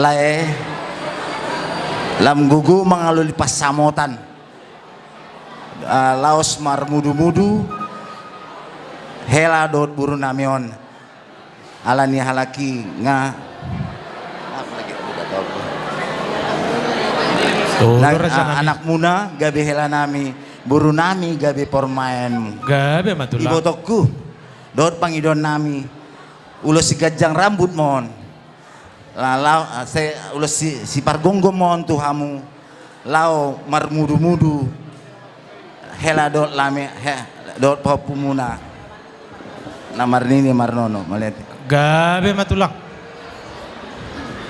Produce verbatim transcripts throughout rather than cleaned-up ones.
Ae, lam gogo mangalului pansamotan. Ah, laos marmudu-mudu hela dohot boru nami on. Ala ni halak i nga, oh, na, raja ah, nami. Anakmuna gabe hela nami, boru nami gabe parumaenmu. Gabe ma tulang. Ibotongku dohot pangidoan nami, ulos si ganjang rambut ma on. La, la, ah, se, ulos si, sipargomgom ma on tu hamu, laho marmudu-mudu hela dohot lame, he, dohot pahompumuna na marnini marnono. Mauliate. Gabe ma tulang.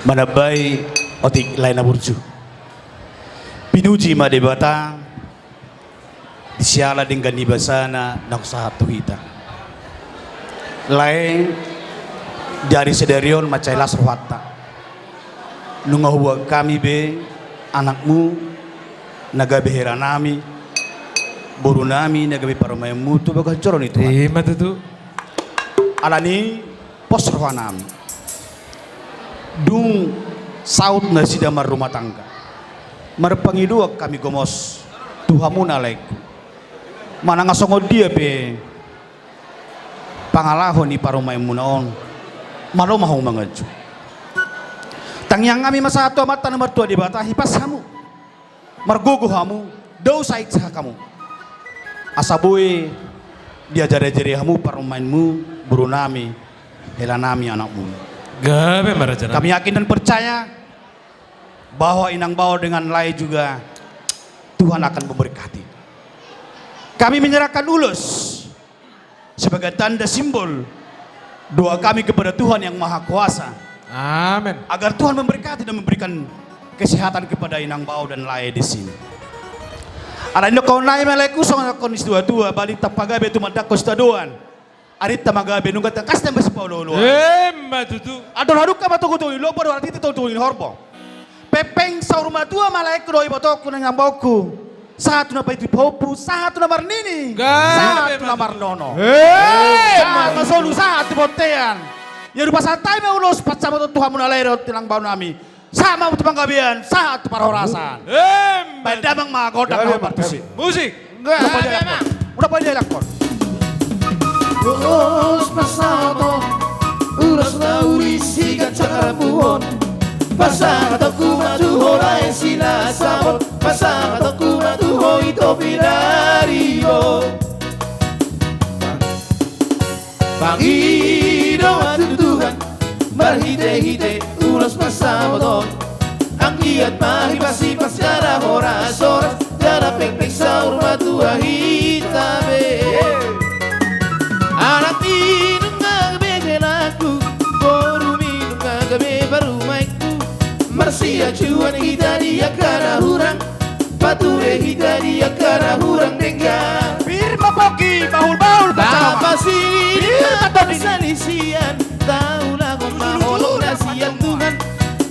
Manambai otik lae na burju. Pinuji ma Debata. Siala denggan ni basana na husahat tu hita. Lae, di ari sadari on mansai las rohanta. Nunga huboan hami be anakmu na gabe hela nami, boru nami na gabe parumaenmu tu bagas joro ni Tuhan. Ima tutu. Ala ni pos roha nami. Dung saut nasida marrumah tangga, marpangidoan hami gomos tu hamuna laengku. Manang songon dia pe pangalaho ni parumaenmuna on, malo ma hamu manganju. Tangiang hami ma sahat tu Amanta na martua Debata, hipas hamu, margogo hamu, dao sahit sahat hamu. Asa boi diajar-ajari hamu parumaenmu, boru nami, hela nami, anakmu. Gabe ma raja nami. Kami yakin dan percaya bahwa Inang Bao dengan Lae juga Tuhan akan memberkati. Kami menyerahkan ulos sebagai tanda simbol doa kami kepada Tuhan yang Maha Kuasa. Amin. Agar Tuhan memberkati dan memberikan kesehatan kepada Inang Bao dan Lae di sini. Ala ni dohonon nami ma laengku, songon dohonon ni situa-tua, balintang pagabe tumandangkon sitadoan. Arinta ma gabe, nunga tangkas ma sipaolo-oloan. Ima tutu. Andor hadungka ma togu-togu ni lombu, andor hatiti togu-togu ni horbo. Pengpeng saur matua ma laengku dohot ibotongku nang amangboruku. Sahat tu na paitu pahompu, sahat tu na marnini, gabe, sahat tu na marnono. Ima tutu. Sahat ma solu, sahat tu bontean. Ia rupa sahat hami ma ulos pansamotan tu hamuna lae dohot Inang Bao nami. Sahat ma tu panggabean, sahat tu parhorasan. Ima tutu. Baen damang ma gondang na hombar tusi. Musik. Unang padia lakkon. Unang padia lakkon. Ulos pansamoton, ulos na uli siganjang rambu on. Pansamotonku ma tu ho lae Silahisabon, pansamotonku ma tu ho Ito Pinaribot. Pangidoan tu Tuhan marhite-hite ulos pansamoton. Anggiat ma hipas-hipas jala horas-horas, jala pengpeng saur matua hita be. Anakmi nunga gabe helangku, borumi nunga gabe parumaenku. Marsiajuan hita di angka na hurang, pature hita di angka na hurang denggan. Pir ma pongki, bahul-bahul ma pansamotan. Tapasingkap ma parsalisian, taulahon ma holong na sian Tuhan.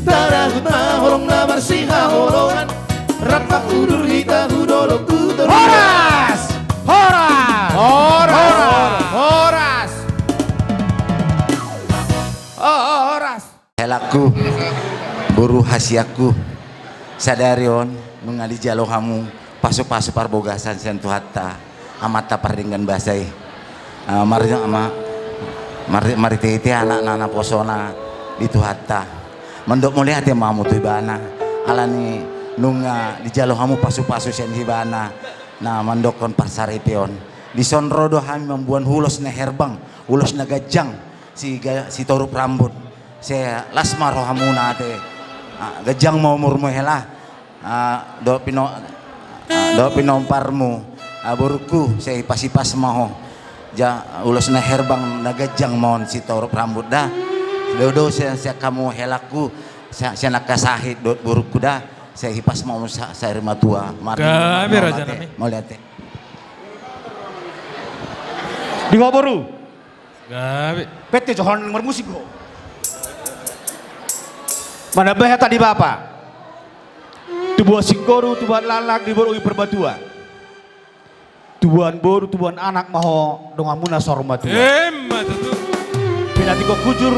Tarahut ma holong na marsihaholongan. Rap ma udur hita hu dolok tu Toruan. Horas! Horas! Horas! Horas! Horas! Helangku, boru hasianku, sadari on nunga dijalo hamu pasu-pasu parbagasan sian Tuhanta, Amanta pardenggan basa i. Ah, mar-, ma-, mar-, marhite-hite anakna naposona di Tuhanta. Mandok mauliate ma hamu tu Ibana, ala ni nunga dijalo hamu pasu-pasu sian Ibana na mandokkon parsaripeon. Dison ro do hami mamboan ulos na herbang, ulos na ganjang, si ga-, si torup rambut. Sai las ma rohamuna ate. Ah, ganjang ma umurmu hela. Ah, dohot pino-, ah, dohot pinomparmu. Ah, borungku, sai hipas-hipas ma ho. Ja, ulos na herbang na ganjang ma on si torup rambut da. Do, do, sian, sian hamu helangku, sian, sian angka sahit dohot borungku da. Sai hipas ma on sa-, saur matua. Mari. Gabe ma raja nami. Mauliate. Di ho boru. Gabe. Pette johan marmusik ho. Manambai hata ni bapa. Tubuan singkoru, tubuan laklak, di boru i Purbatua. Tubuan boru, tubuan anak ma ho donganmuna saur matua. Ima tutu. Pinantikhon hujur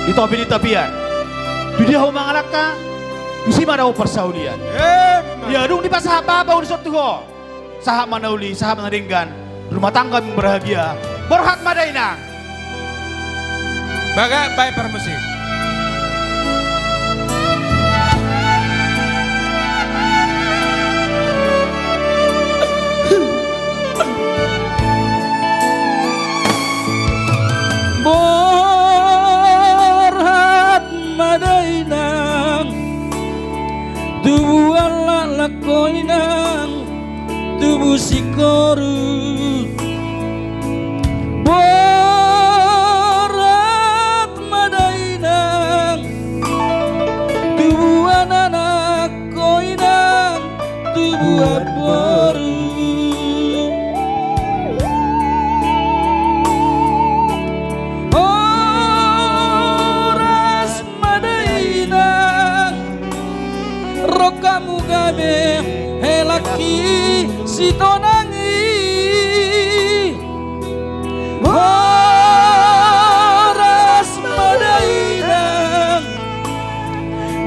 di topi ni tapian. Tu Dia ho mangalangka, tusi ma dapot parsaulian. Emma. Ia dung dipasahat bapa uli son tu ho. Sahat ma na uli, sahat ma na denggan. Rumah tangga yang berbahagia. Borhat ma dainang. Bagak bae parmusik. Borhat ma dainang, tubuan laklak ho inang, tubu singkoru. Borhat ma dainang, tubuan anak ho inang, tubuan boru. Horas ma dainang, rongkapmu gabe helangki sitonang i. Horas ma dainang,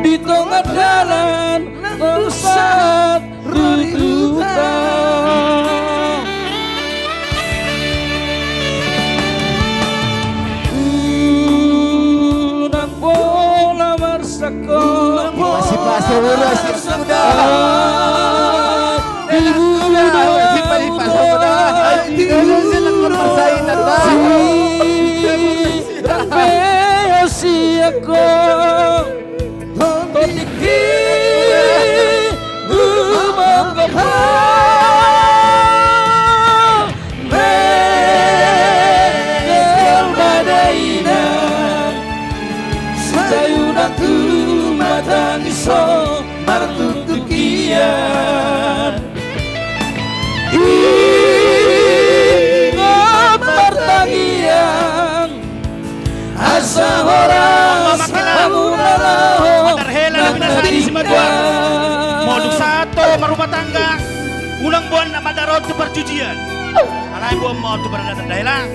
di tonga dalan ro sahat ro di huta. Unang pola marsangkop. Masih, masih, masih, masih, sudah. Di bulan. Masih, masih, masih, sudah. Masih, masih, masih, sudah. Masih, masih, masih, sudah. Tontik i humangkop. Mengkel ma dainang, sai unang tumatangis ho martutukian. Ingot martangiang, asa horas hamu na laho. Molo dung sahat ho marrumah tangga, unang boan na mandar on tu parjujian. Alai boan ma on tu paradaton dainang.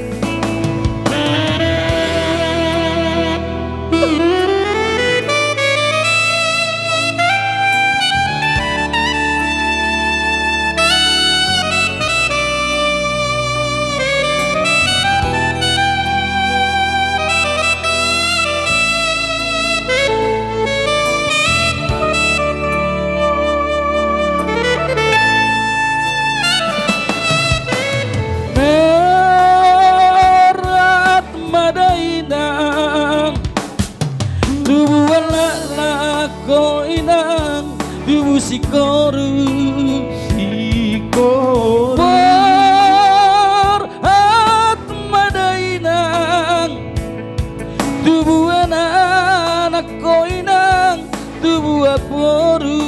Borhat ma dainang, tubuan laklak ho inang, tubu singkoru. Singkoru. Borhat ma dainang, tubuan anak ho inang, tubuan boru.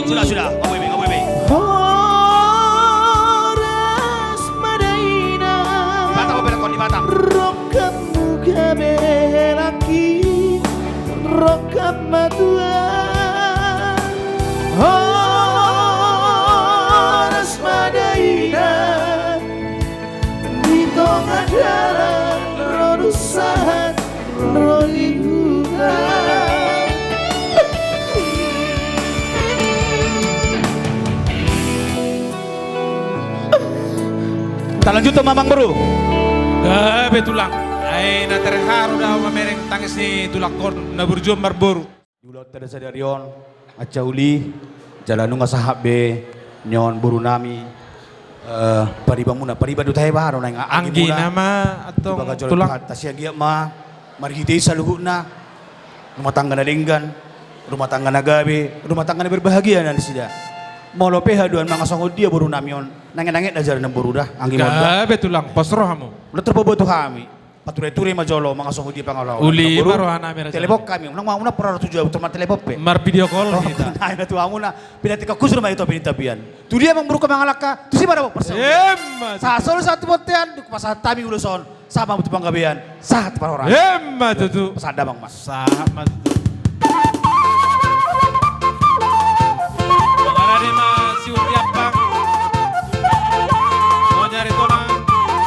Sudah, sudah. Nggak boleh, nggak boleh. Horas ma dainang. Di Batam, apa, di Batam? Rongkapmu gabe helangki, rongkap ma tulang. Horas ma dainang, di tonga dalan ro do sahat ro di huta. Talanjuthon ma, Amang Boru. Gabe tulang. Ai na terharu do au mamereng tangis ni tulangkon na burju on, Amang Boru. Di ulaonta sadari on, mansai uli, jala nunga sahat be nion boru nami, eh, paribanmuna, pariban do tahe, bahen do naeng anggimuna. Anggina ma antong tulang. Tulang, tasiagiot ma marhite i saluhutna, rumah tangga na denggan, rumah tangga na gabe, rumah tangga na berbahagia nasida. Molo pe haduan mangasongon dia boru nami on, nanget-nanget da jala nion boru da, anggimon da. Gabe tulang, pos rohamu. Ula terpobo tu hami. Pature-ture ma jolo mangasongon dia pangalaho. Uli ma roha nami raja. Telepon hami, unang ma, unang porlu tu jabu, telepon pe. Mar video call hita. Ai na tu hamuna, pinantikhon khusus ma i tu pinantikhon. Tu dia mangalangka, tusi ma dapot parsaulian. Emma. Sahat solu sahat tu bontean, dipasahat hami ulos on, sahat ma tu panggabean, sahat tu parhorasan. Emma tutu. Pasahat damang ma. Sahat ma tutu. Mangarade ma siuti ampang. Mau nyari tulang,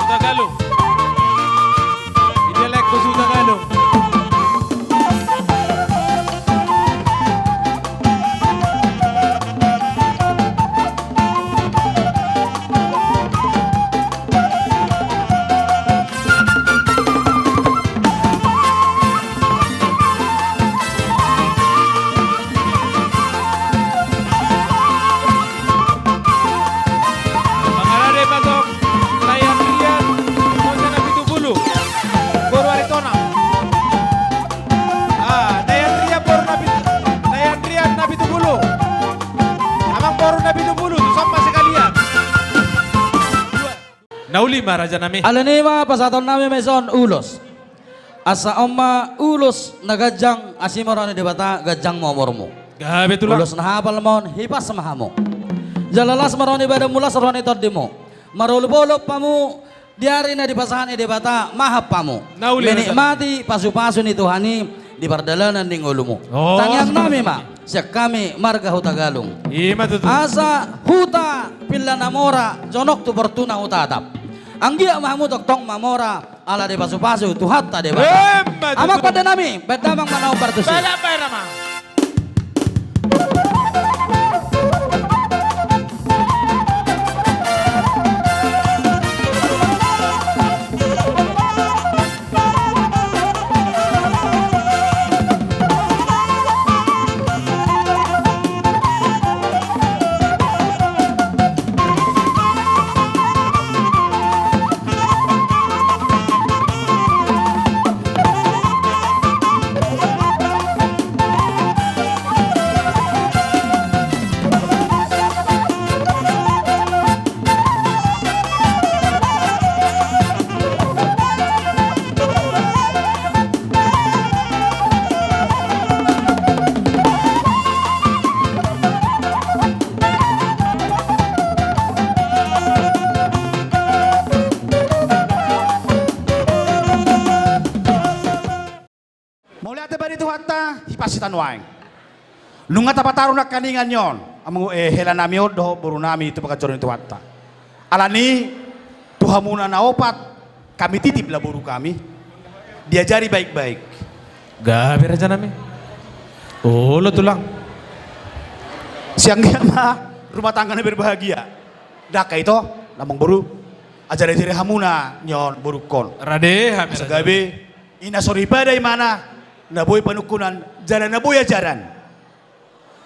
sudah galu. Dia lek tu sudah galu. Lima, raja nami. Alani i ma pasahatonnami ma dison ulos. Asa on ma ulos na ganjang, asi ma roha ni Debata, ganjang ma umurmu. Gabe tulang. Ulos na hapal ma on, hipas ma hamu. Jala las ma roha ni badanmu, las roha ni tondimu. Marolopolop hamu di ari na dipasahat ni Debata, mahap hamu. Na uli, raja nami. Menikmati pasupasu ni Tuhan i di pardalanan ni ngolumu. Oh, tangiang nami ma, sian hami marga Hutagalung. I ma tutu. Asa huta pilla na mora, jonok tu portuna hutatap. Anggiat ma hamu tongtong mamora, ala dipasupasu Tuhanta Debata. Emma tutu. Amang pande nami, bahen damang ma na hombar tusi. Bahen damang ma. Mauliate ma di Tuhanta, hipas hita nuaeng. Nunga tapataru nangkaningan ni on, amang, eh, hela nami on dohot boru nami tu panganjor ni Tuhanta. Alani i, tu hamuna na opat, kami titip la boru kami. Diajari baik-baik. Gabe, raja nami. Olo, tulang. Sai anggiat ma rumah tangga na berbahagia. Dang, ito, amang boru. Ajari-ajari hamuna ni on borungkon. Rade hami, raja nami. Asa gabe, i na soripada imana, na boi panungkunan, jala na boi ajaran.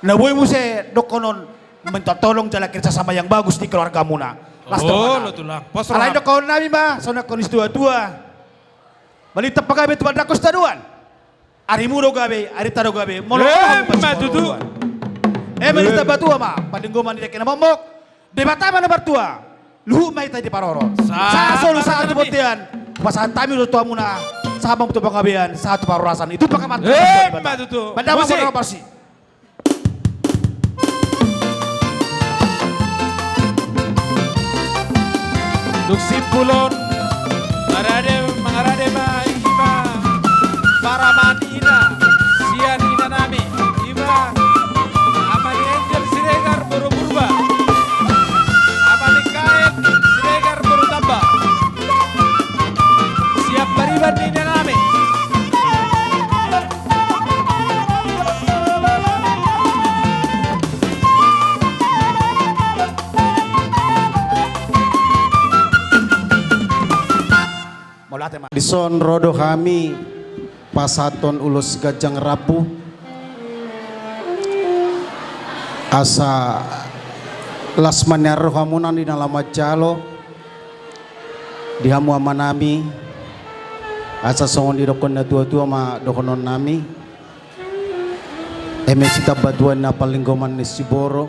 Na boi muse dohonon minta tolong jala kerjasama yang bagus di keluargamuna. Las dohonon. Olo, tulang. Pos roham. Alai dohonon nami ma, sonangkon ni situa-tua. Balintang pagabe tu pandangkos tadoan. Arimu do gabe, arinta do gabe. Molo. Emma tutu. Emma tutu. Emma ni, eh, tambatua ma, paninggoman ni dengke na momok. Debata ma na martua, luhut ma hita diparorot. Sahat solu, sahat tu bontean. Pasahat hami do tu hamuna, sahat ma tu panggabean, sahat tu parhorasan. Itu pakamat. Emma tutu. Bahen damang ma na hombar tusi. Dung simpul on, marade, mangarade ma, i ma paramanina sian ina nami, i ma Ama ni Angel Siregar boru Purba, Ama ni Kaen Siregar boru Tamba, sian pariban ni ina nami. Mauliate ma. Dison ro do hami pasahathon ulos ganjang rambu. Asa las ma nian rohamuna di na laho manjalo di hamu amanami. Asa songon didokkon ni natua-tua ma dohonon nami. Eme sitambatua na paninggoman ni siborok,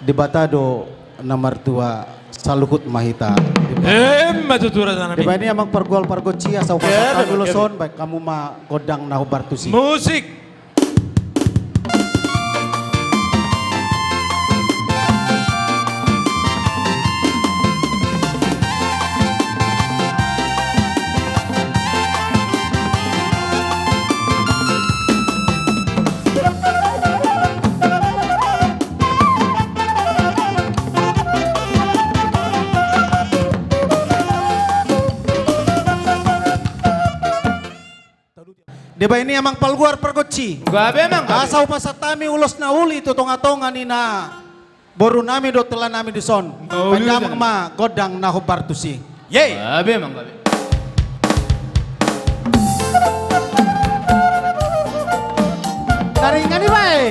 Debata do na martua, saluhut ma hita. Emma tutu, raja nami. Dibaen i amang pargual pargonsi, asa hupasahat hami ulos on, baen hamu ma gondang na hombar tusi. Musik. Dibaen i amang pargual pargonsi. Gabe, amang, gabe. Asa hupasahat hami ulos na uli tu tonga-tonga ni na boru nami dohot hela nami dison. Baen damang ma gondang na hombar tusi. Ye. Gabe, amang, gabe. Taringan i bae.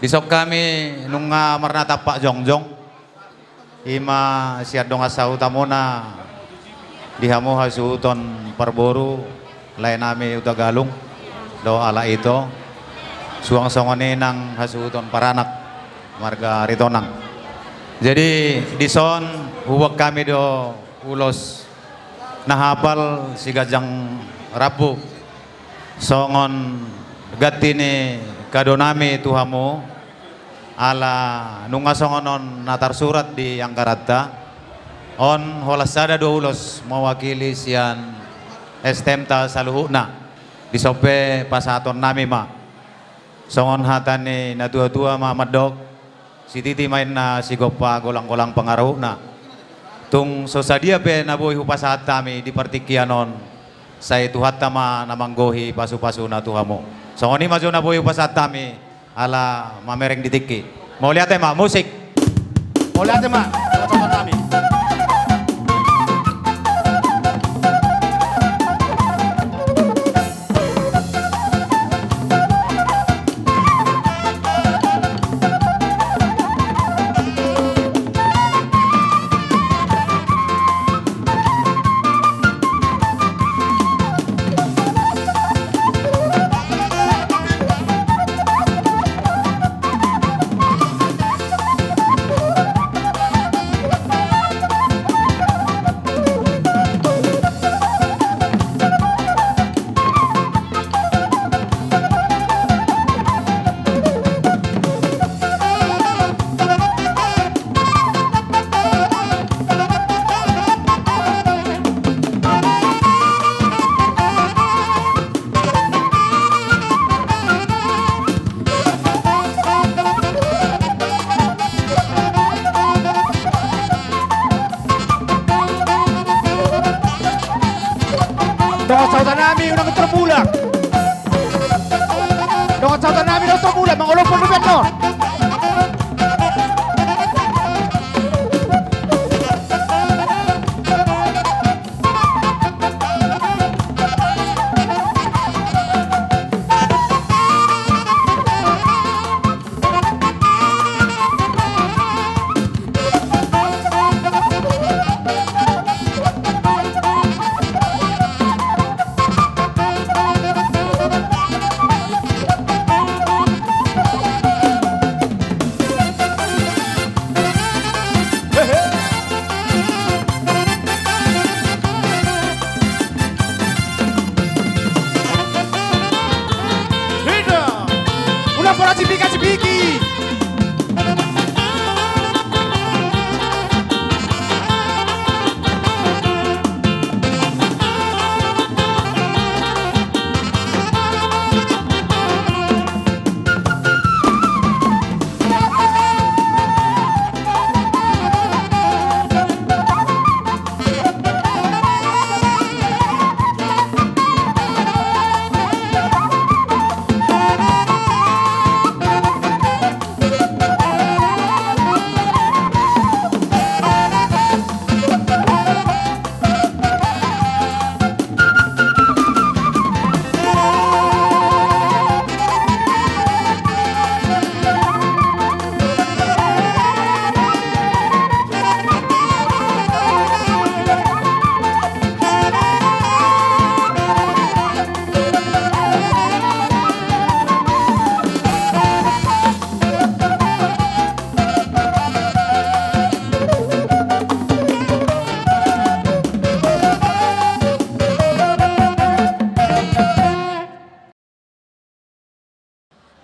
Dison hami nunga marnatampak jongjong. I ma sian dongan sahutamuna di hamu hasuhuton parboru laenami Hutagalung dohot halak ito, suang songon i nang hasuhuton paranak marga Aritonang. Jadi dison huboan hami do ulos na hapal siganjang rambu songon ganti ni kadonami tu hamu. Ala nunga songon on na tarsurat di anggaranta, on holan sada do ulos mewakili sian S T M-ta saluhutna. Dison pe pasahatonnami ma. Songon hata ni natuatua ma mandok, sititi ma inna sigompa, golanggolang pangarahutna. Tung so sadia pe na boi hupasahat hami di partingkian on, sai Tuhanta ma na manggohi pasupasuna tu hamu. Songon i ma jo na boi hupasahat hami, ala mamereng di tingki. Mauliate ma, musik. Mauliate ma, dongan sahuta nami. Dongan sahuta nami, unang tor mulak. Dongan sahuta nami, unang tor mulak, mangolophon dope annon. Ampora cipika cipiki.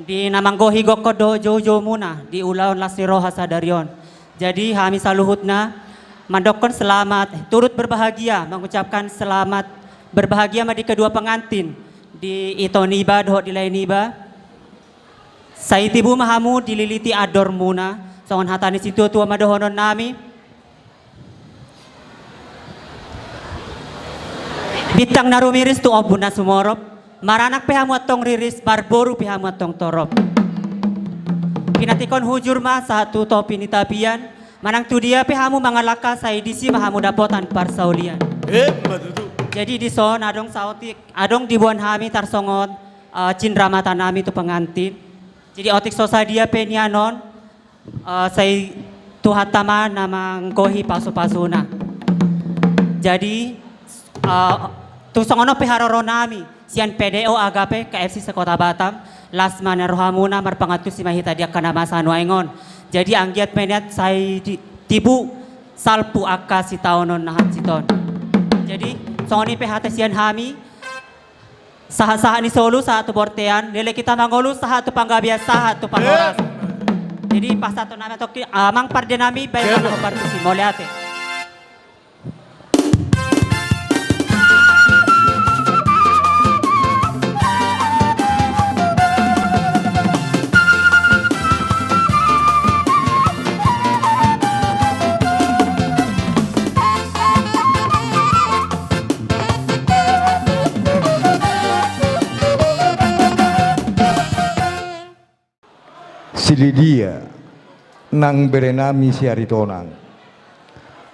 Di na manggohi gokkon dohot joujoumuna di ulaon las ni roha sadari on. Jadi hami saluhutna mandokkon selamat, turut berbahagia, mengucapkan selamat berbahagia ma di kedua pengantin, di ito niba dohot di lae niba. Sai tibu ma hamu dililiti andormuna, songon hata ni situatua ma dohononnami. Bintang na rumiris tu ombun na sumorop, maranak pe hamu antong riris, marboru pe hamu antong torop. Pinantikhon hujur ma sahat tu topi ni tapian, manang tu dia pe hamu mangalangka, sai disi ma hamu dapotan parsaulian. Emma tutu. Jadi dison adong saotik, adong diboan hami tarsongon, eh, cinramatanami tu pengantin. Jadi otik so sadia pe nian on, eh, sai Tuhanta ma na manggohi pasupasuna. Jadi, eh, tung songon on pe haroronami sian P D O Agape K F C se-Kota Batam, las ma na rohamuna, marpangantusi ma hita di angka na masa nuaeng on. Jadi anggiat ma nian sai di-, tibu salpu angka sitaonon na hansit on. Jadi songon i pe hata sian hami, sahat-sahat ni solu sahat tu bortean, leleng hita mangolu sahat tu panggabean, sahat tu panghorasan. Jadi pasahatonnami antong, amang pardenami, baen ma antong partusi, mauliate. Si Lidia, nang berenami si Aritonang.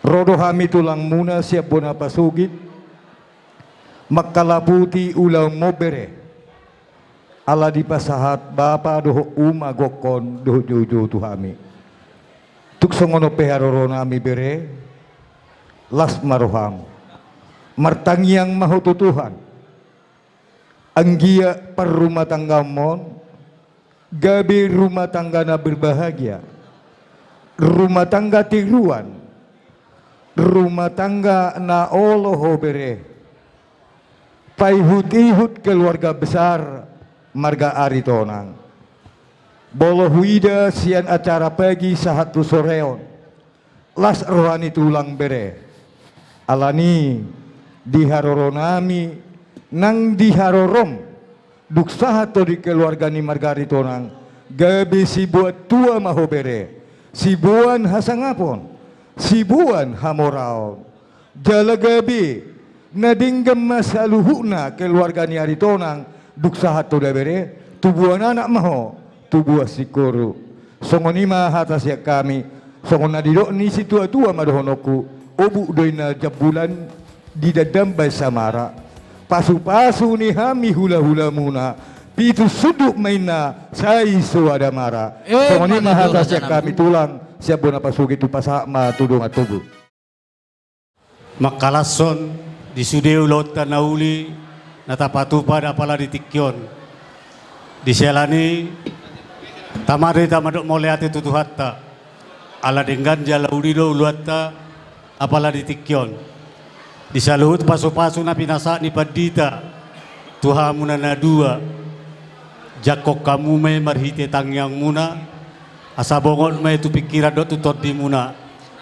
Ro do hami tulangmuna sian bona pasogit, mangkalaputi ulaonmu bere. Ala dipasahat bapa dohot uma gokkon dohot joujou tu hami. Tung songon on pe haroronami bere, las ma roham. Martangiang ma ho tu Tuhan. Anggiat parrumatanggaonmon gabe rumah tangga na berbahagia, rumah tangga tiruan, rumah tangga na olo ho bere paihut-ihut keluarga besar marga Aritonang. Molo huida sian acara pagi sahat tu sore on, las roha ni tulang bere. Alani di haroronami nang di harorom, dung sahat ho di keluarga ni marga Aritonang, gabe siboan tua ma ho bere, siboan hasangapon, siboan hamoraon. Jala gabe na denggan ma saluhutna keluarga ni Aritonang, dung sahat ho da bere, tubuan anak ma ho, tubuan singkoru. Songon i ma hata sian hami, songon na didok ni situatua ma dohononku, obuk do inna jambulan didandam baen samara. Pasupasu ni hami hulahulamuna, pitu sundut ma inna sai soada mara. Eh, songon i ma hata sian hami tulang, sian bona pasogit, hupasahat ma tu dongan togu. Mangkalashon di sude ulaonta na uli na tapatupa apala di tingki on. Di siala ni i tama do hita mandok mauliate tu Tuhanta. Ala denggan jala uli do ulaonta apala di tingki on. Di saluhut pasupasu na pinasahat ni pandita tu hamuna na dua, Jangkon hamu ma i marhite tangiangmuna, asa bongot ma i tu pingkiran dohot tu tondimuna.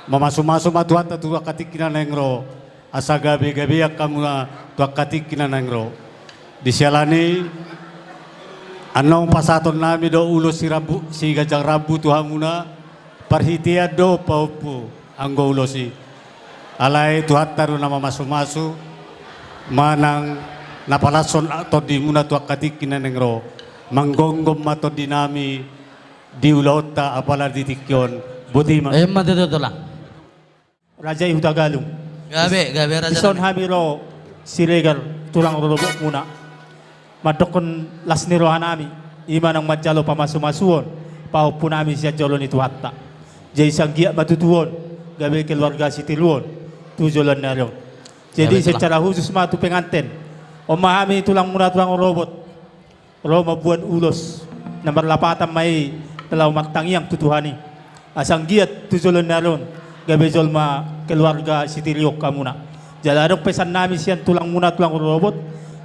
Mamasumasu ma Tuhanta tu angka tingki na naeng ro, asa gabegabean hamuna tu angka tingki na naeng ro. Di siala ni i, annon pasahatonnami do ulos si rambu, si ganjang rambu tu hamuna, parhitean do pahompu anggo ulos i. Alai Tuhanta do na mamasumasu, manang na palashon tondimuna tu angka tingki na naeng ro. Manggomgom ma tondinami di ulaonta apala di tingki on. Boti ma. Emma tutu, Tulang. Raja i Hutagalung. Gabe, gabe, Raja nami. Dison hami ro Siregar, tulang rorobotmuna. Mandokkon las ni rohanami, i ma naung manjalo pamasumasuon pahompunami sian jolo ni Tuhanta. Jadi sanggiat ma tutu on, gabe keluarga sitiruon tu joloan ni ari on. Jadi, gabe, Tulang. Secara khusus ma tu penganten. On ma hami tulangmuna tulang rorobot. Ro mamboan ulos na marlapatan ma i laho martangiang tu Tuhan i. Asa anggiat tu joloan ni ari on gabe jolma keluarga sitiruon hamuna. Jala adong pesannami sian tulangmuna tulang rorobot,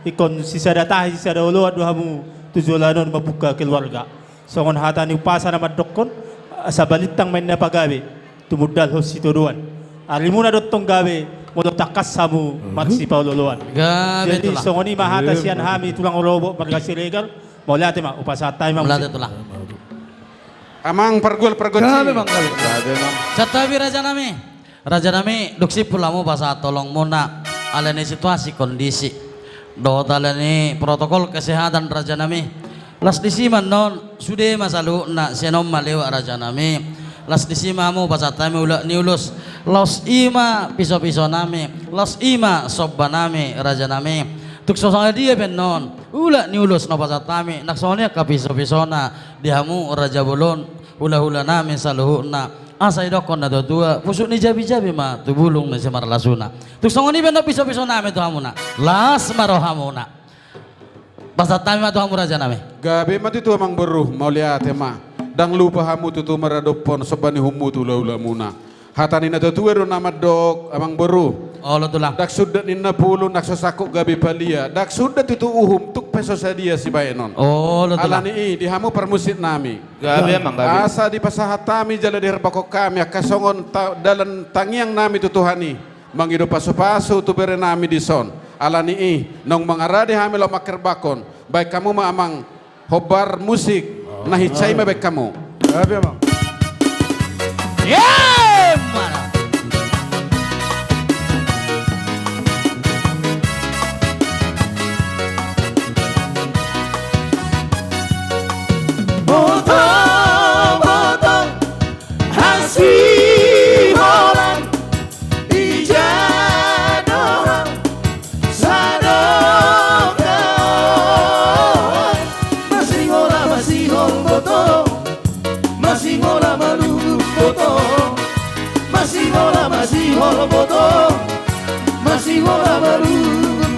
ingkon sisada tahi sisada oloan do hamu tu joloan on mambuka keluarga. Songon hata ni umpasa na mandokkon, asa balintang ma inna pagabe, tumundalhon sitadoan. Arimuna do tong gabe, molo tangkas hamu marsipaolooloan. Gabe, Tulang. Jadi songon i ma hata sian hami tulang rorobot marga Siregar. Mauliate ma, hupasahat hami ma. Mauliate, Tulang. Amang pargual pargonsi. Gabe, Amang, gabe. Gabe, Amang. Santabi, Raja nami. Raja nami, dung simpul hamu pasahat holongmuna. Alani situasi kondisi dohot alani protokol kesehatan, Raja nami. Las disi ma annon, sude ma saluhutna, sian on ma lewat, Raja nami. Las disi ma hamu pasahat hami ulat ni ulos. Laos i ma pisopiso nami, laos i ma somba nami, Raja nami. Tung so sadia pe annon ulat ni ulos na hupasahat hami, nang songon i angka pisopisona di hamu raja bolon, hulahula nami saluhutna. Asa didokkon na tuatua, pusuk ni jabijabi ma tu bulung ni simarlasuna. Tung songon i pe annon pisopiso nami tu hamuna. Las ma rohamuna. Pasahat hami ma tu hamu, Raja nami. Gabe ma tutu, Amang boru, mauliate ma. Ndang lupa hamu tutu maradophon somba ni uhummu tu hulahulamuna. Hata ni na tuatua do na mandok, Amang boru. Olo, Tulang. Ndang sundat ninna pulu, ndang so sangkut gabe palia. Ndang sundat tutu uhum, tung pe so sadia sibahenon. Olo, Tulang. Alani i, di hamu parmusik nami. Gabe, Amang, gabe. Asa dipasahat hami jala diharpakhon hami angka songon ta-, dalan tangiang nami tu Tuhan i. Mangido pasupasu tu bere nami dison. Alani i, naung mangarade hami laho mangharpakhon. Baen hamu ma, Amang, hombar musik na hinsa i ma baen hamu. Gabe, Amang. Ye, mana? Boto, boto, hasiholan. Ija do hau sadokahon. Masihol, masihol boto. Masihol malungun boto. Masihol, masihol boto. Masihol malungun.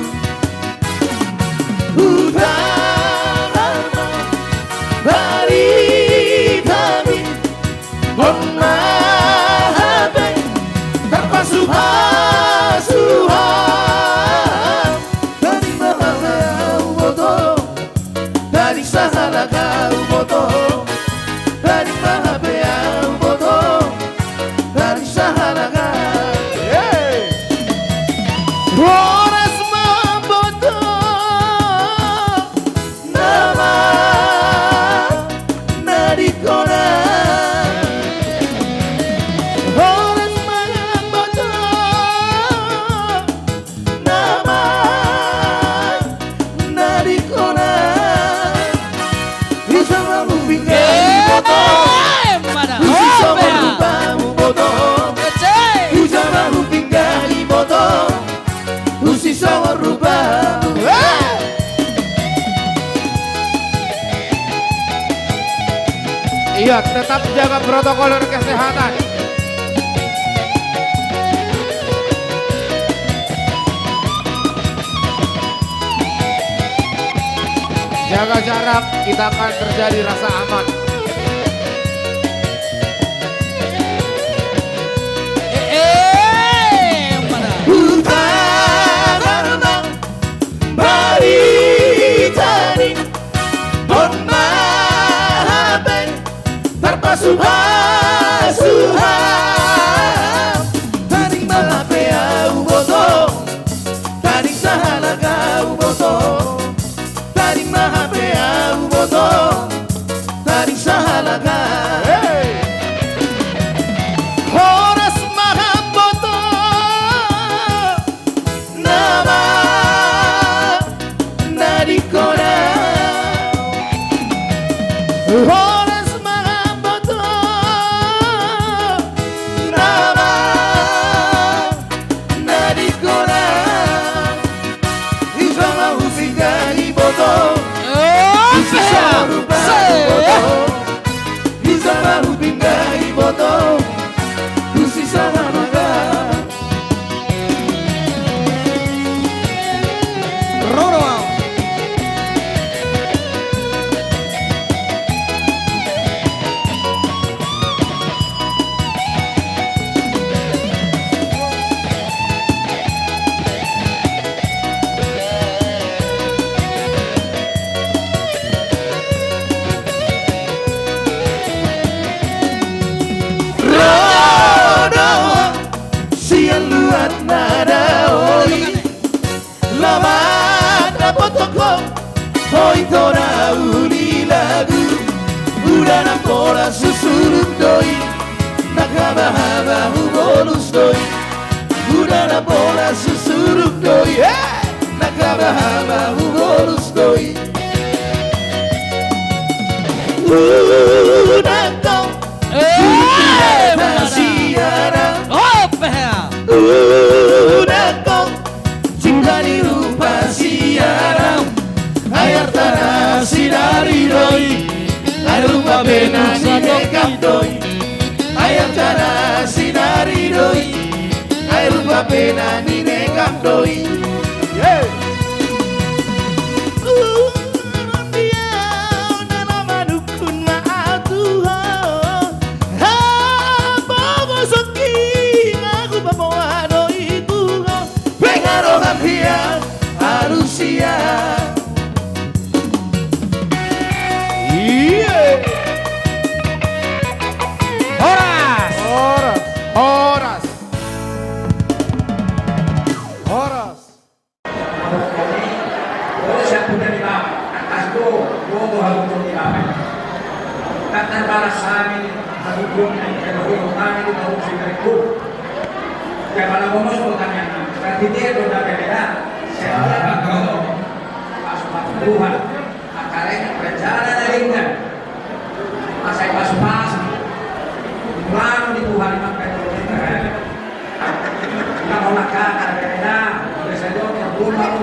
Hutahan ma baritami. On ma hape tarpasupasu hau. Tading ma hape au boto. Tading sahalak au boto. Tading ma hape au boto. Tading sahalak au. Hey! Horas ma boto. Nama na dikona. Horas ma boto. Nama na dikona. Ujang ma hupinggan boto. Husi songon rupamu boto. Ujang ma hupinggan boto. Husi songon rupamu. Iya, tetap jaga protokol kesehatan. Jaga jarak, kita akan terjadi rasa aman. Eh, eh, mana? Hutahan ma baritami. On Suha, suha. Tading ma hape ahu boto, tading sahalak ahu boto, tading ma hape ahu boto, tading sahalak ahu. Horas ma hamboto. Nama na dikona. Horas ma hamboto. Nama na dikona. Isa ma hupindahi boto. Isa ma hupindahi boto. Isa ma hupindahi boto. Tusi sama maga. Ro do sian luat na daoh i, laho mandapothon ho, ho i tona uli lagu. Uda na pola susuruk do i, na haba-haba hubolus do i. Uda na pola susuruk do i, eh, na haba-haba hubolus do i. Uda tong, eh, uda tong, mana? Siara. Ope. Uda tong, cinta ni rupa siara. Ai artana sinari do i, ai rupa pe na ninekam do i. Ai artana sinari do i, ai rupa pe na ninekam do i. Yeah. Dia na manungkun ma ahu tu ho. Ha, bogo soki, ahu pamoa do i tu ho. Pengarohan dia alusia. Iya. Horas. Horas. Horas. Horas. Horas. Horas. Kepala Komisi Pertanian, berarti dia sudah berbeda. Saya tidak tahu. Pas Tuhan, akarnya rencana dari Tuhan. Masa pas-pas, pulang di Tuhan, maka itu kita mau nakal, berbeda. Oleh saya, belum mau.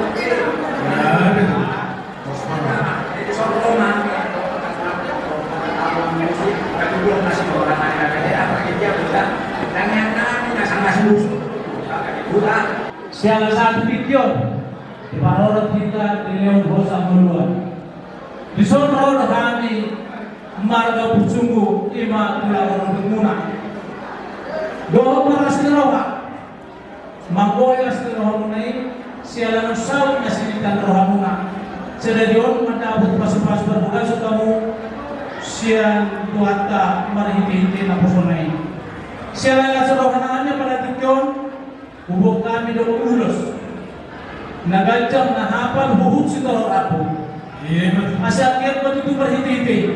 Siala satu tingki on, diparorot hita di Leon Hosa Moluan. Dison ro do hami marga Pusunggu, ima tulang rorobot muna. Dohot marlas ni roha. Manggohi las ni rohamuna i, siala na saut na sinitang rohamuna. Sadari on mandapot pasu-pasu parbagason hamu sian Tuhanta marhite-hite naposona i. Siala las roha nami pada tingki on, huboan hami do ulos na ganjang na hapal huhut sitorop rambu. Asa anggiat ma tutu marhite-hite i.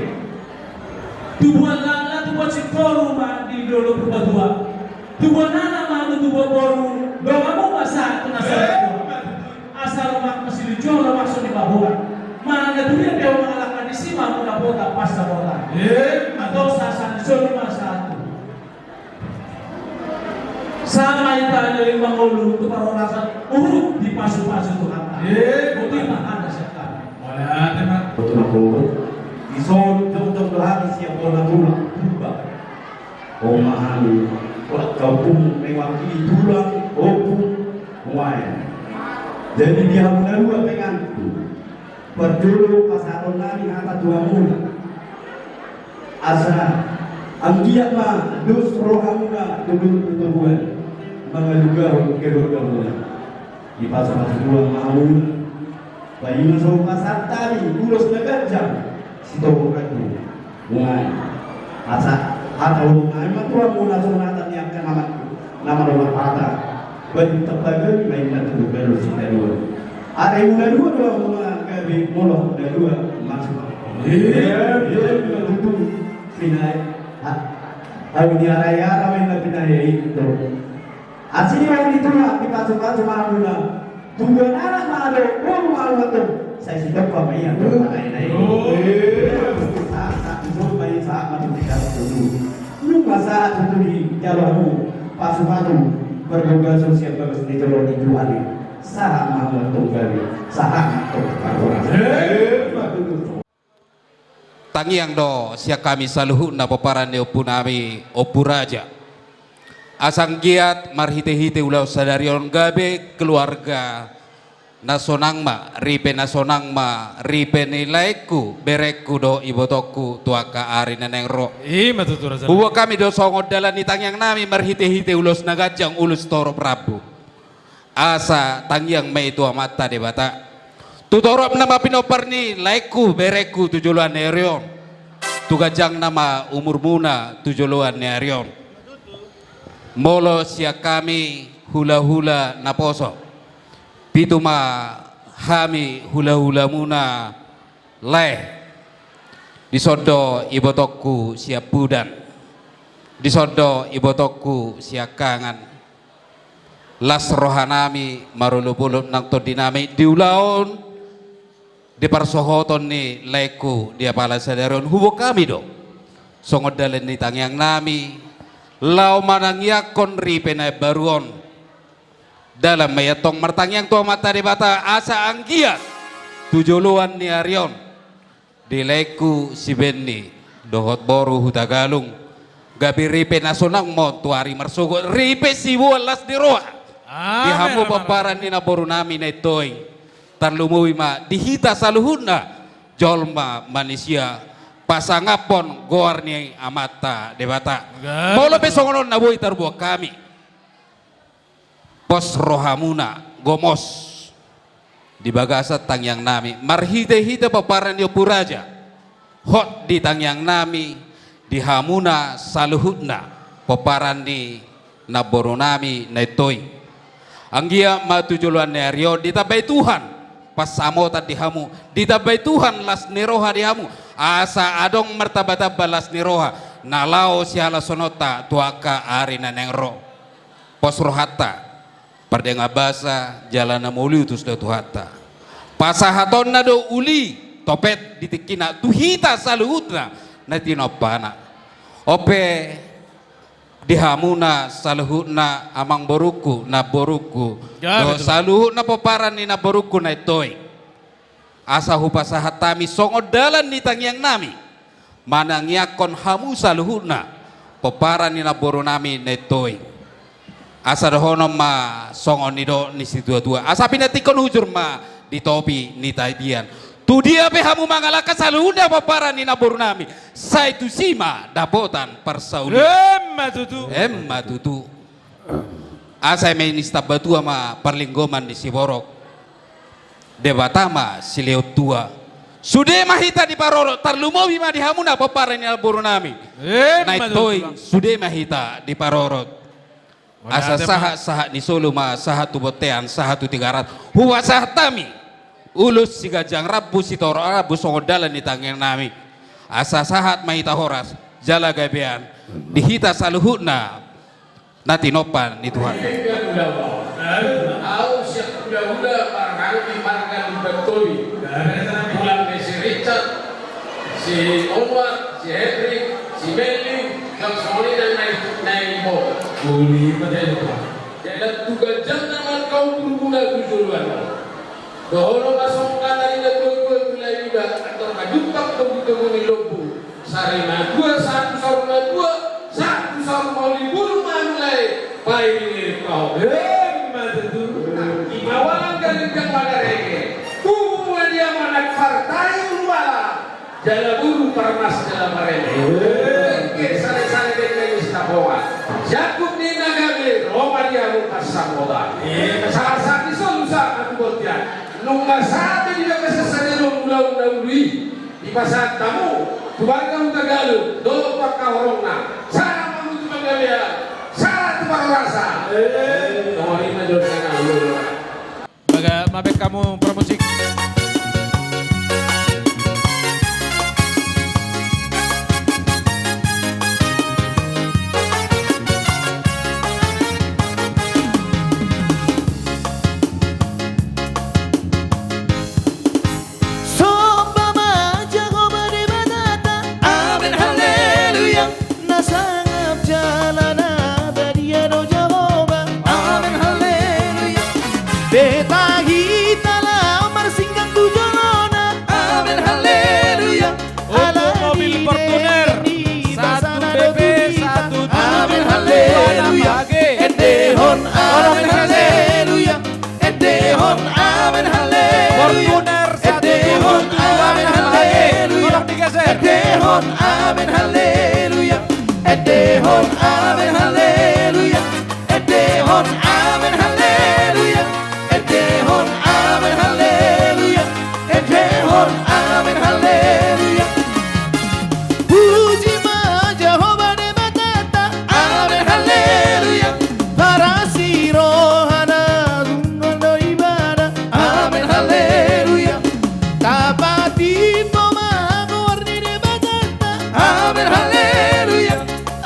Tubuan lala, tubuan singkoru ma di dolok Purbatua. Tubuan anak ma tu tubuan boru, donganmu ma sahat tu na sahat. Asa lomak ma silinjuang, lomak so nipaholan. Manang na tudia pe ho mangalangka, disi ma muna pota pasta pota. Eh, atau sahat dison ma sahat tu. Sama hita na lima ngolu tu parhorasan, huhut dipasu-pasu Tuhanta. Eh, boti ma hata siap kami. Mana ada, Pak? Betul, Pak. Dison jongjong do hami siap bola bola Purba. Oma hami, kuat kau pun mewakili tulang, opung, wae. Jadi dia muna dua pengantin. Parjolo pasahaton nami hata tu hamuna. Asa anggiat ma dos rohamuna dohot tu toguan mangalugahon keluargamuna. Dipasu-pasu Tuhan ma hamuna. Baen ma so pasahat hami ulos na ganjang, sitohor ragu. Mulai. Asa Hata ulang nai ma tu hamu na songon hata ni angka na ma-, na manolar hata. Baju tapagang ma inna tu galu si gadua. Are ula dua do hamu na gabe molo na dua masuk. Iya, iya, iya, betul. Pinai. Ha? Au ni arai ara ma inna pinai itu. Asini ma di tuna, di pasu-pasu ma hamuna. Tujuan anak ma do, boru ma uatung. Sai sidok pa ma ia, tujuan anak ini. Oh. Sa, sa, tujuan ma ia, sa, ma tujuan anak tujuan. Nunga sa, tujuan di jalo hamu. Pasu-pasu, pergaulan sosial bagus di jolo di Tuhan. Sa, ma uatung gabe. Sa, ma uatung gabe. Eh, ma tujuan. Tangiang do sian hami saluhutna pomparan ni ompunami Ompu Raja. Asa anggiat marhite-hite ulaon sadari on gabe keluarga na sonang ma, ripe na sonang ma, ripe ni laengku, berengku dohot ibotongku tu angka ari na naeng ro. I ma tutu, Raja. Huboan hami do songon dalan ni tangiangnami marhite-hite ulos na ganjang, ulos torop rambu. Asa tangiang ma i tu Amanta Debata. Tu toropna ma pinompar ni laengku, berengku tu joloan ni ari on. Tu ganjangna ma umurmuna tu joloan ni ari on. Molo sian hami hula-hula naposo. Pitu ma hami hula-hulamuna lae. Dison do ibotongku Siampudan. Dison do ibotongku Siangkangan. Las rohanami marolopolop nang tondinami di ulaon di parsohoton ni laengku di apala sadari on huboan hami do. Songon dalan ni tangiangnami laho manangiangkon ripe na imbaru on. Dalan ma i antong martangiang tu Amanta Debata asa anggiat tu joloan ni ari on. Di laengku si Benni dohot boru Hutagalung. Gabe ripe na sonang ma on tu ari marsogot, ripe siboan las ni roha. Amen, amen, amen. Di hamu pomparan ni namborunami na i toing. Tarlumobi ma di hita saluhutna jolma manisia pasangaphon goar ni Amanta Debata. Gabe. Molo pe songon on na boi tarboan hami. Pos rohamuna, gomos di bagasan tangiangnami marhite-hite pomparan ni Ompu Raja. Hot di tangiangnami di hamuna saluhutna pomparan ni namborunami na i toing. Anggiat ma tu joloan ni ari on ditambai Tuhan pansamotan di hamu, ditambai Tuhan las ni roha di hamu, asa adong martamba-tamba las ni roha na laho sihalashononta tu angka ari na naeng ro. Pos rohanta, pardenggan basa jala na mauliutus do Tuhanta. Pasahatonna do uli topet di tingkina tu hita saluhutna na tinompana. On pe di hamuna saluhutna amangborungku, namborungku, gabe, dohot saluhutna pomparan ni namborungku na i toing. Asa hupasahat hami songon dalan ni tangiangnami manangiangkon hamu saluhutna pomparan ni namborunami na i toing. Asa dohonon ma songon nidok ni situatua, asa pinantikhon hujur ma di topi ni tapian. Tu dia pe hamu mangalangka saluhutna pomparan ni namborunami, sai tusi ma dapotan parsaulian. Emma tutu. Emma tutu. Asa eme ni sitambatua ma parlinggoman ni siborok, Debata ma silehon tua. Sude ma hita diparorot, tarlumobi ma di hamuna pomparan ni namborunami. Emma tutu. Na i toing, sude ma hita diparorot. Asa sahat-sahat ni solu ma sahat tu bontean, sahat tu Tigaras. Hupasahat hami ulos siganjang rambu, sitorop rambu songon dalan ni tangiangnami. Asa sahat ma hita horas jala gabean di hita saluhutna na tinompa ni Tuhan. Au sian hula-hula marga Lumban Tobing. Tulang ni si Richard, si Onwar, si Hendrik, si Melly, dohot songon i nang na i, na i bo. Uli ma. Jala tu ganjangna ma angka umurmuna tu joloan on. Dohonon ma songon hata ni natuatua tu lae niba, antong na jumpang togutogu ni lombu. Sari matua, sahat tu saur matua, sahat tu saur mauli, bulung ma hamu lae, pairing-iring ma ho. Emma tutu. Imawalan galinggam magarege. Tubu ma di hamu anak partai ulualang. Jala boru parmas jala pareme. Oke, sale-sale dengke ni Sitapongan. Jakub ni na gabe, ro ma di hamu pansamotan. Sahat-sahat ni solu sahat ma tu bontean. Nunga sahat be di bagasan sadari on ulaon na uli i. Dipasahat hamu tu marga Hutagalung dohot tu angka horongna. Tabe hamu pramusik. Somba ma Jahowa Debatanta. Amen, haleluya. Na sangap jala na badia do Jahowa. Amen, haleluya. Betahita laho marsinggang tu jolona. Amen, haleluya. Untuk mobil Fortuner, satu B B, satu tujuh, amen, haleluya. Endehon, amen, haleluya. Endehon, amen, haleluya. Fortuner satu tujuh tujuh, amen, haleluya. Tolong digeser. Endehon, amen, haleluya. Endehon, amen, haleluya. Endehon, amen, haleluya. Endehon, amen, haleluya. Endehon, amen, haleluya. Puji ma Jahowa Debatanta. Amen, haleluya. Parasi rohana, dungkon do ibana. Amen, haleluya. Tapatimbo ma goar ni Debatanta. Amen, haleluya.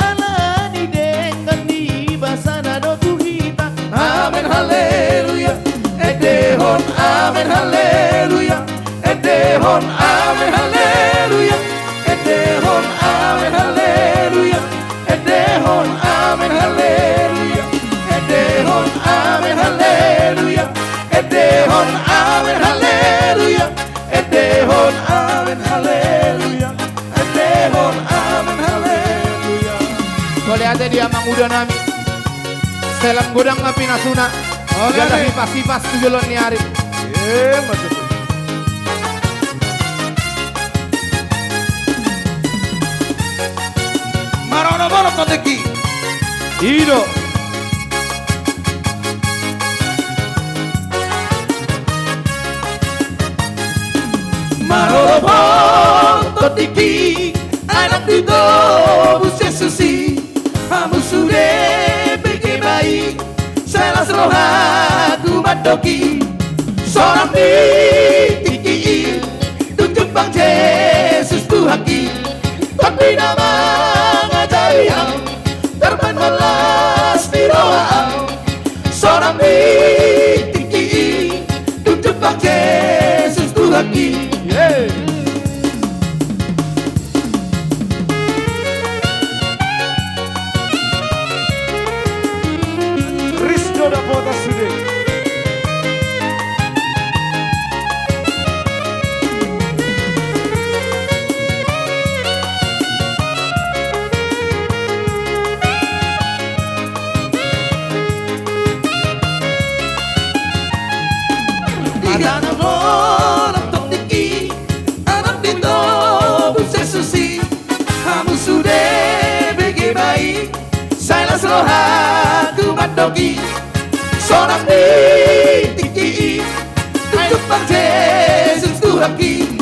Ala ni denggan ni basana do tu hita. Amen, haleluya. Endehon, amen, haleluya. Endehon, amen, haleluya. Endehon, amen, haleluya. Endehon, amen, haleluya. Endehon, amen, haleluya. Endehon, amen, haleluya. Endehon, amen, haleluya. Endehon, amen, haleluya. Mauliate di amanguda nami. Selam godang ma pinasuna. Jala hipas-hipas tu joloan ni ari. Marono-mono tu tingki. I do. Marono-mono tu tingki, anak ni Tuhan Jesus i. Hamu sude bege baik, sai las rohaku mandok i. Sonang di tingki i, dung jumpang Jesus Tuhanki. Tondi na mangajari au, tarbahen ma las ni roha au. Sonang di tingki i, dung jumpang Jesus Tuhanki. Ris do dapotan sude. Di hita na molo tong tingki, anak ni Tuhan Jesus i. Hamu sude bege baik, sai las rohaku mandok i. Sonang di tingki i, dung jumpang Jesus Tuhanki.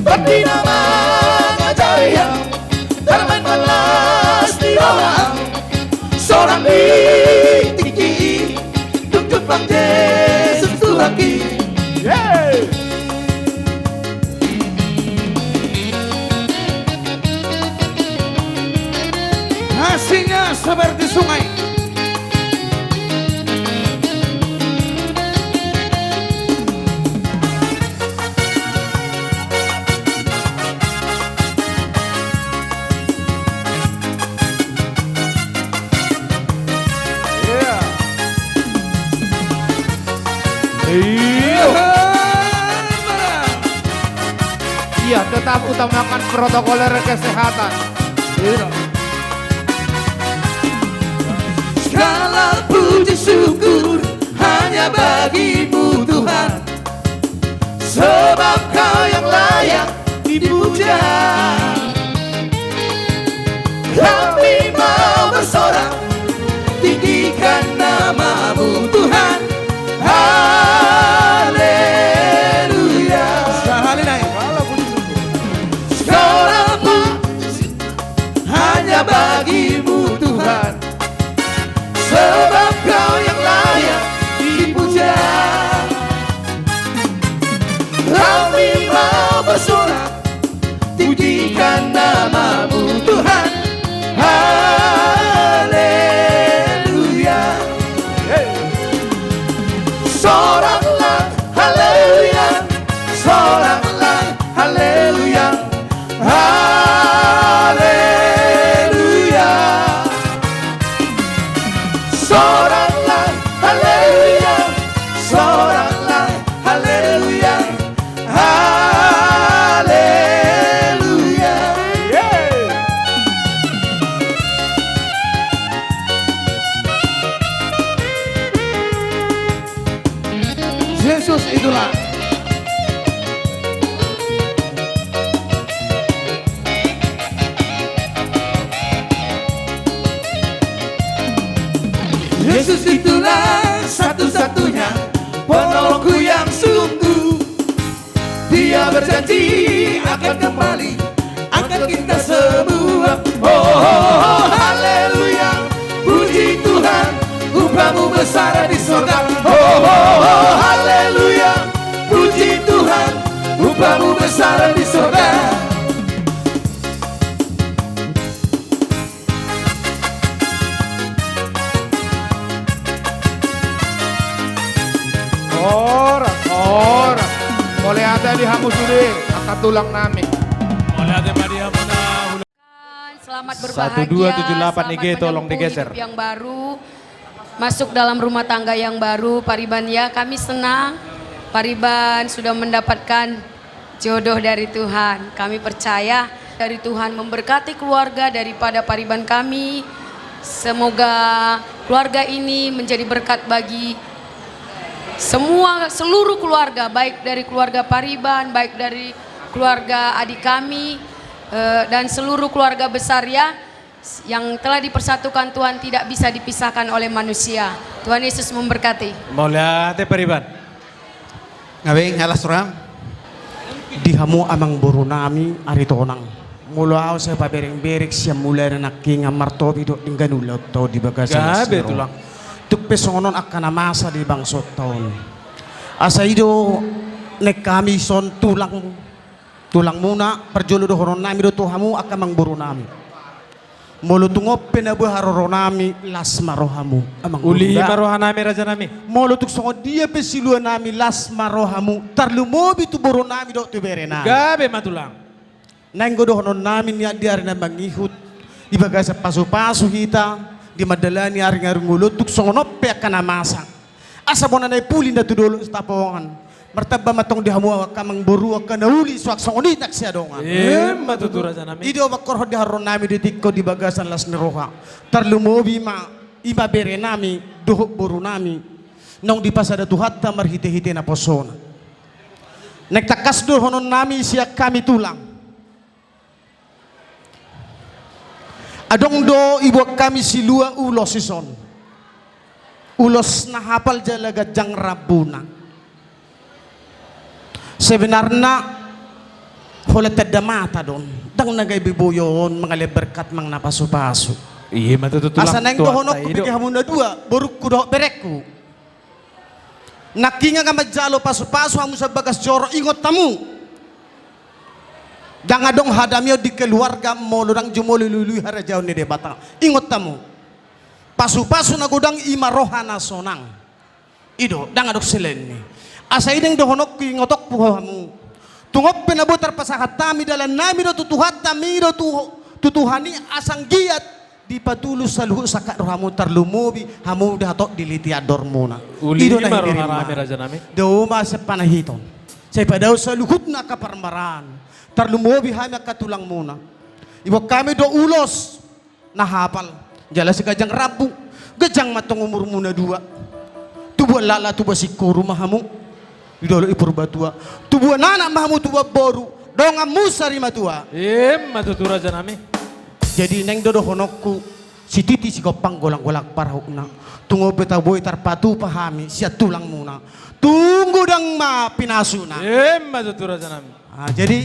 Tondi na mangajari au, tarbahen ma las ni roha au. Sonang di tingki i, dung jumpang Jesus Tuhanki. Asingnya seperti sungai. Iya. Iya, tetap utamakan protokoler kesehatan. Iya. Segala puji syukur hanya bagi-Mu, Tuhan. Sebab Kau yang layak dipuja. Kami mau bersorak, tinggikan nama-Mu, Tuhan. Haleluya. Sahali nai. Segala puji hanya bagi-Mu, Tuhan. Sebab Kau yang layak dipuja. Berjanji akan kembali, angkat kita semua. Oh, oh, oh, haleluya. Puji Tuhan, upah-Mu besar di sorga. Oh, oh, oh, haleluya. Puji Tuhan, upah-Mu besar di sorga. Horas, horas. Mauliate di hamu sude, angka tulang nami. Mauliate ma di hamu na hula. Selamat berbahagia, satu dua tujuh delapan selamat I G, tolong menempuh digeser. Hidup yang baru, masuk dalam rumah tangga yang baru, Pariban ya. Kami senang, Pariban sudah mendapatkan jodoh dari Tuhan. Kami percaya dari Tuhan memberkati keluarga daripada Pariban kami. Semoga keluarga ini menjadi berkat bagi semua, seluruh keluarga, baik dari keluarga Pariban, baik dari keluarga adik kami, eh, dan seluruh keluarga besar ya. Yang telah dipersatukan Tuhan tidak bisa dipisahkan oleh manusia. Tuhan Yesus memberkati. Mauliate Pariban. Nga be, nga las roham. Di hamu amangboru nami Aritonang. Molo ahu sai pabereng-bereng sian mulana nangkin nga martopi dohot denggan ulaonta on di bagasan las ni roha. Gabe tulang. Tung pe songon on angka na masa di bangsoonta on. Asa i do naeng hami son tulang, tulangmuna, parjolo dohonon nami do tu hamu angka amangboru nami. Molo tung on pe na boi haroro nami, las ma rohamu, amangboru. Uli ma roha nami, raja nami. Molo tung songon dia pe silua nami, las ma rohamu, tarlumobi tu boru nami dohot tu bere nami. Gabe ma tulang. Naeng do dohonon nami nian di ari na mangihut, di bagasan pasu-pasu hita, di mandalani ari-ari ngolu on, tung songon on pe angka na masa. Asa bona na ipuli na tu dolok Sitapongan. Martamba ma tong di hamu angka amangboru angka na uli, suang songon i nang siadongan. Ima tutu, raja nami. I do mangkorhon di haroronami di tingki on di bagasan las ni roha. Tarlumobi ma, ima bere nami dohot boru nami naung dipasada Tuhanta marhite-hite naposona. Naeng tangkas dohonon nami sian hami tulang. Adong do iboan hami silua ulos dison. Ulos na hapal jala ganjang rambuna. Sebenarna holan tanda mata do on. Ndang na gabe boi on mangalehon berkat manang na pasu-pasu. Ima tutu, tulang. Asa naeng dohononku pe di hamu na dua, borungku dohot berengku. Nangkin nga manjalo pasu-pasu hamu sian bagas joro, ingot hamu. Ndang adong hadameon di keluarga molo ndang jumolo ilului harajaon ni Debata. Ingot hamu. Pasu-pasu na godang ima roha na sonang. I do, ndang adong selainni. Asa i naeng dohononku, ingotonku hamu. Tung on pe na boi tarpasahat hami dalan nami do tu Tuhanta, hami do tu, tu Tuhan i, asa anggiat dipatulus saluhut sangkap rohamu, tarlumobi hamu da hatop diliti andormuna. Uli i do na ima roha nami, raja nami. Dao ma sian panahiton. Sai padao saluhutna angka parmaraan. Tarlumobi hami angka tulangmuna. Iboan hami do ulos na hapal. Jala sai ganjang rambu. Ganjang ma tong umurmu na dua. Tubuan laklak tubuan singkoru ma hamu. Di dolok i Purbatua. Tubuan anak ma hamu tubuan boru. Donganmu sari matua. Ima tutu, raja nami. Jadi naeng do dohononku, sititi sigompang golang-golang parhutna. Tung on pe tabo i tarpatupa hami sian tulangmuna. Tung godang ma pinasuna. Ima tutu, raja nami. Ah, jadi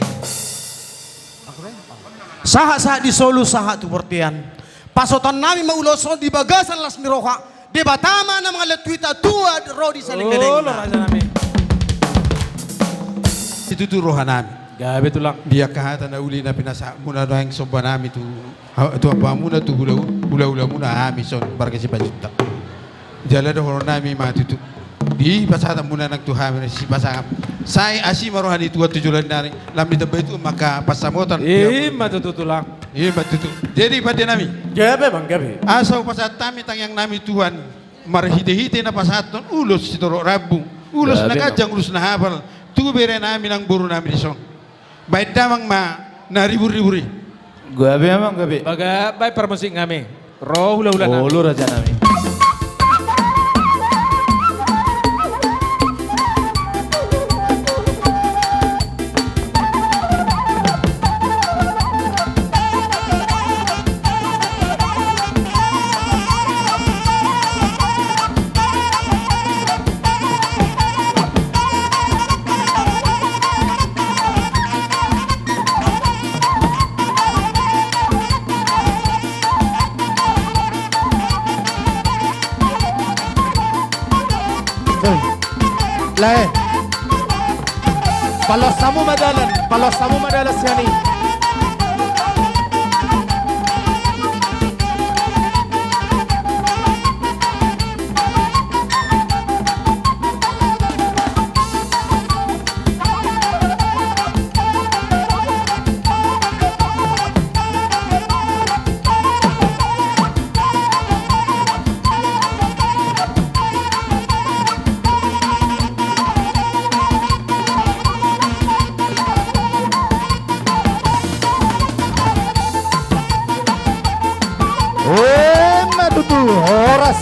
sahat-sahat di solu, sahat tu bortian. Pasahaton nami ma ulos on di bagasan las ni roha. Debata ma na mangalehon tu hita tua ro di saleleng-lelengna. Olo, raja nami. Situtu roha nami. Gabe tulang. Di angka hata na uli na pinasahatmuna, naeng somba nami tu, tu ampamuna, tu hula, hula-hulamuna, hami son marga Simanjuntak. Jala dohonon nami ma tutu. Di pasahatonmuna nang tu hami sipasahat. Sai asi ma roha ni Tuhan tu joloan ni ari. Lam ditambai Tuhan ma angka pansamotan. Ima tutu, tulang. Ima tutu. Jadi pande nami. Gabe, amang, gabe. Asa hupasahat hami tangiang nami Tuhan. Marhite-hite na pasahathon ulos sitorop rambu. Ulos na ganjang, ulos na hapal. Tu bere nami nang boru nami dison. Baen damang ma na ribur-ribur i. Gabe, amang, gabe. Baga baen parmusik nami. Ro hula-hula nami. Olo, raja nami. Lae. Paloas hamu ma dalan, paloas hamu ma dalan sian i. Emma tutu, horas.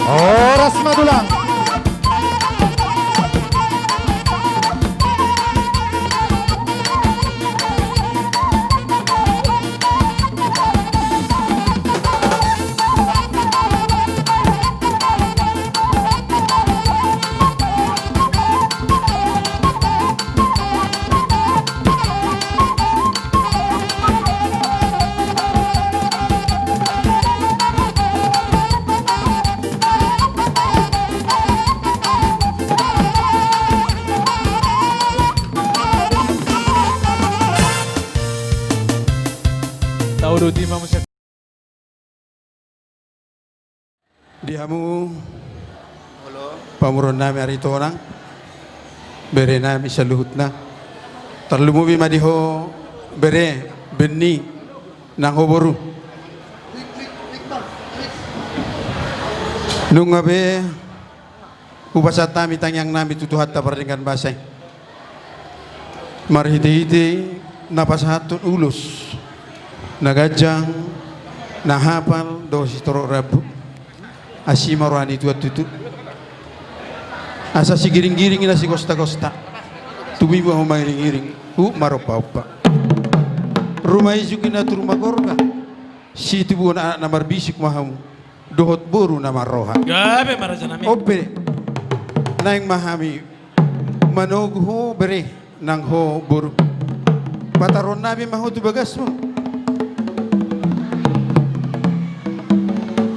Horas ma tulang. Tau do di ma muse. Di hamu pamoruon nami Aritonang, bere nami saluhutna. Tarlumobi ma di ho bere Benni nang ho boru. Nunga be hupasahat hami tangiang nami tu Tuhanta pardenggan basa i. Marhitehite na pasahathon ulos na ganjang, na hapal dohot sitorop rambu. Asi ma roha ni Tuhan tutu. Asa sigiringgiring na sigostagosta. Tumibu hamu mangiringiring, huhut marompaompa. Ruma ijuk ninna tu ruma gorga. Situbuhon anak na marbisuk ma hamu dohot boru na marroha. Gabe ma raja nami. On pe, naeng ma hami manogu ho bere nang ho boru. Pataruhon nami ma ho tu bagasmu.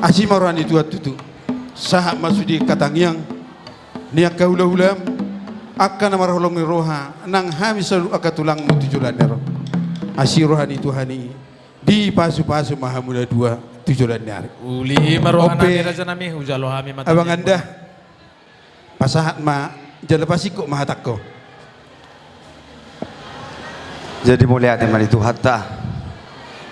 Asi ma roha ni Tuhan tutu. Sahat ma sude angka tangiang ni angka hulahulam, angka na marholong ni roha, nang hami saluhut angka tulangmu tu joloan ni ari on. Asi roha ni Tuhan i. Dipasupasu ma hamu na dua tu joloan ni ari. Uli ma roha nami raja nami, hujalo hami ma. Abang Anda, pasahat ma jala pasingkop ma hatangku. Jadi mauliate ma di Tuhanta.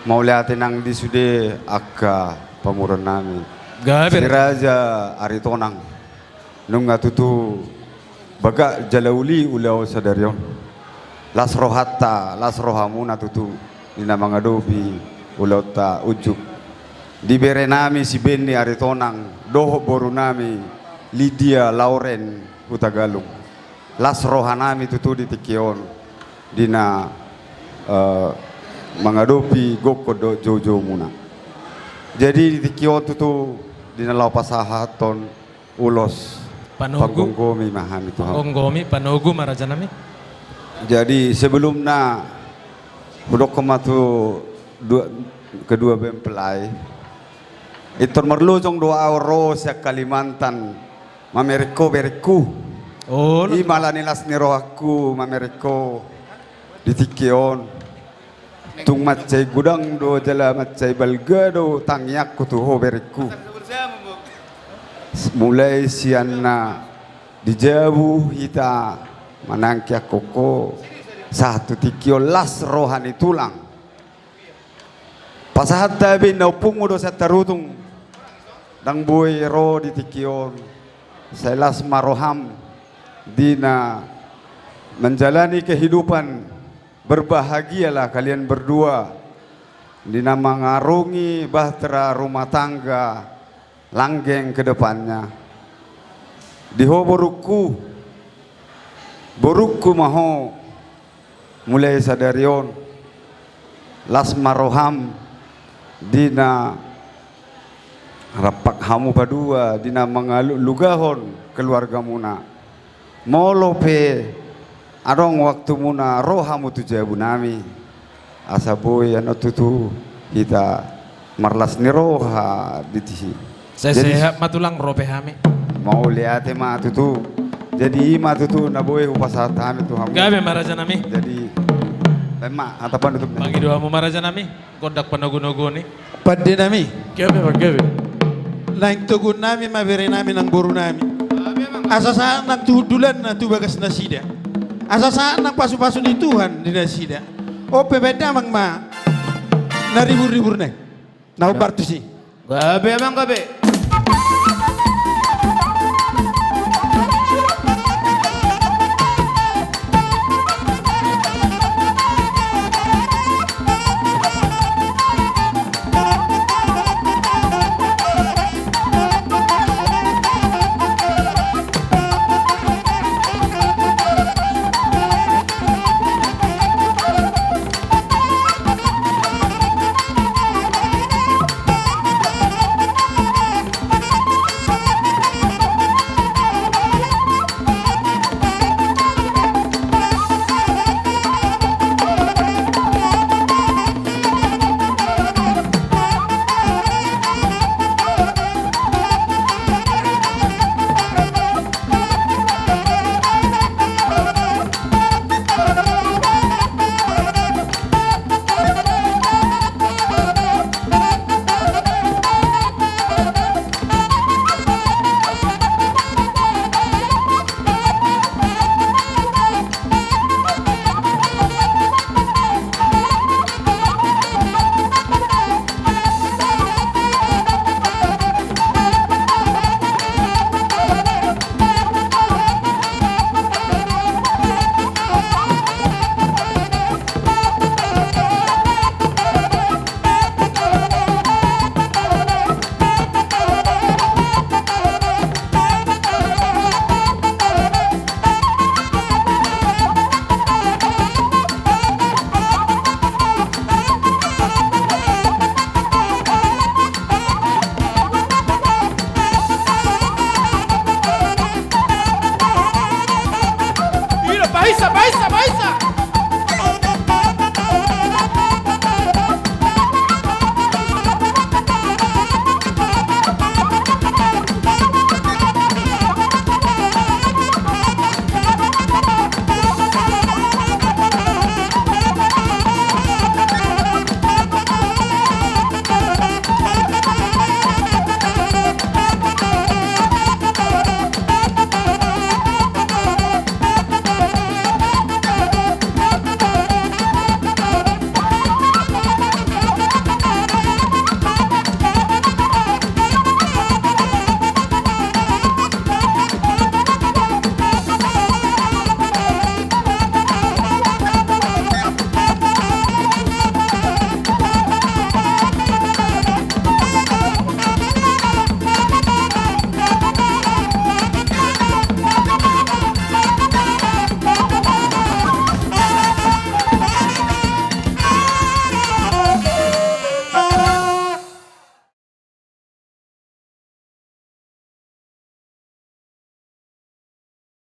Mauliate nang di sude angka pamoruon nami. Gabe. Si Raja Aritonang. Nunga tutu bagak jala uli ulaon sadari on. Las rohanta, las rohamuna tutu di na mangadopi ulaonta unjuk. Di bere nami si Benni Aritonang dohot boru nami Lydia Lauren Hutagalung. Las roha nami tutu di tingki on di na, eh, mangadopi gokhon dohot joujoumuna. Jadi di tingki on tutu di na laho pasahathon ulos. Panogu. Panggomgomi ma hami tu hamu. Panggomgomi, panogu ma raja nami. Jadi sebelumna hudokhon ma tu dua, kedua mempelai. Pintor marlojong do au ro sian Kalimantan mamereng ho berengku. Oh, i ma ala ni las ni rohangku mamereng ho di tingki on. Tung mansai godang do jala mansai balga do tangiangku tu ho berengku. Mulai sian na di jabu hita manangkiangkon ho sahat tu tingki on las roha ni tulang. Pasahat hami na ompungmu do sian Tarutung. Ndang boi ro di tingki on. Sai las ma roham di na menjalani kehidupan. Berbahagialah kalian berdua di na mangarungi bahtera rumah tangga langgeng ke depannya. Di ho borungku, Borungku ma ho, mulai sadari on, las ma roham di na rap hamu padua di na mangalugahon keluargamuna. Molo pe adong waktumuna, ro hamu tu jabunami. Asa boi annon tutu hita marlas ni roha di si. Sehat ma tulang, ro pe hami. Mauliate ma tutu. Jadi i ma tutu na boi hupasahat hami tu hamu. Gabe ma rajanami. Jadi baen ma hata panutupna. Mangido hamu ma rajanami gondang panogunoguon i. Pandenami. Gabe ma, gabe. Naeng toguonnami ma berenami nang borunami. Asa sahat nang tu hundulanna tu bagas nasida. Asa sahat nang pasupasu ni Tuhan di nasida. On pe baen damang ma na riburribur nai. Na hombar tusi. Gabe amang, gabe.